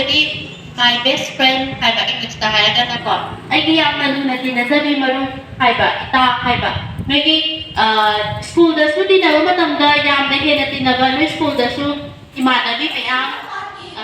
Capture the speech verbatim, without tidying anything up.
My best friend ꯍꯥꯏꯕ English ꯇ ꯍꯥꯏꯔꯒꯅꯀꯣ, ꯑꯩꯒꯤ ꯌꯥꯝꯅ ꯂꯨꯅ ꯇꯤꯟꯅꯖꯕꯤ ꯃꯔꯨꯞ ꯍꯥꯏꯕ, ꯏꯇꯥ ꯍꯥꯏꯕ꯫ ꯅꯣꯏꯒꯤ, ꯑ, school ꯗꯁꯨ ꯇꯤꯟꯅꯕ ꯃꯇꯝꯗ ꯌꯥꯝꯅ ꯍꯦꯟꯅ ꯇꯤꯟꯅꯕ, ꯅꯣꯏ school ꯗꯁꯨ ꯏꯃꯥꯟꯅꯕꯤ ꯃꯌꯥꯝ, ꯑ,